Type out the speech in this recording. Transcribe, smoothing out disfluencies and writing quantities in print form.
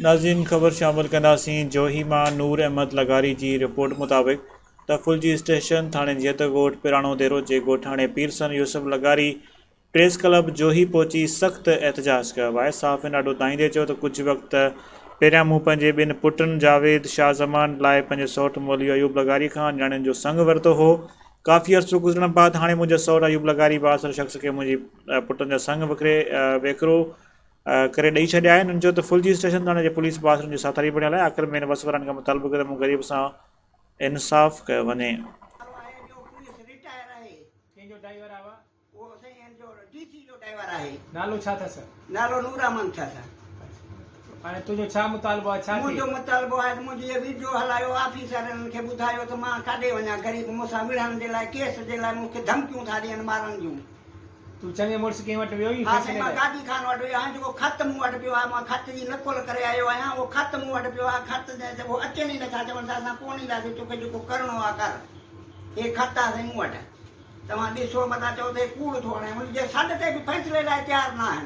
ناظرين خبر شامل ڪنداسين جوهي مان نور احمد لغاري جي رپورٽ مطابق ته ڦلجي اسٽيشن ٿاڻي جيت ڳوٺ پراڻو ديرو جي ڳوٺاڻي پيرسن يوسف لغاري پريس ڪلب جوهي پهچي سخت احتجاج ڪيو آهي صحافين آڏو دانهيندي چيو ته ڪجهه وقت پهريان مون پنهنجي ٻن پٽن جاويد شاهه زمان لاء پنهنجي سئوٽ مولوي ايوب لغاري کان نياڻين جو سڱ ورتو هو ڪافي عرصو گذرڻ بعد هاڻي منهنجي سئوٽ ايوب لغاري بااثر شخص کي منهنجي پٽن جا سڱ وڪري ويڪرو ڪري ڏئي ڇڏيا آهن هن چيو ته ڦلجي اسٽيشن ٿاڻي جي پوليس بااثرن جي ساٿاري بڻيل آهي آخر ۾ هن وس وارن کان مطالبو ڪيو ته مون غريب سان انصاف ڪيو وڃي. وارو آهي جو پوليس رٽائر آهي. ڪنهن جو ڊرائيور آهي اهو سائين هن جو ڊي سي جو ڊرائيور آهي. نالو ڇا اٿس؟ نالو نور احمد اٿس. هاڻي تنهنجو ڇا مطالبو آهي ڇا ٿئي؟ منهنجو مطالبو آهي ته منهنجي هي ويڊيو هلايو آفيسرن کي ٻڌايو ته مان ڪاڏي وڃان غريب مون سان وڙهڻ جي لاء ڪيس جي لاء مون کي ڌمڪيون ٿا ڏين مارڻ جون. تون چڱي مڙس ڪنهن وٽ ويو هئين ها سائين فيصلي مان لاء؟ گادي خان وٽ ويو آهيان جيڪو خط مون وٽ پيو آهي مان خط جي نقل ڪري آيو آهيان اهو خط مون وٽ پيو آهي خط جنهن تي اهو اچن ئي نٿا چون ٿا اسان ڪونه اينداسين توکي جيڪو ڪرڻو آهي ڪر هي خط آهي سائين مون وٽ توهان ڏسو متان چئو ته هي ڪوڙ ٿو هڻي هن جي سڏ تي به فيصلي لاء تيار نه آهن.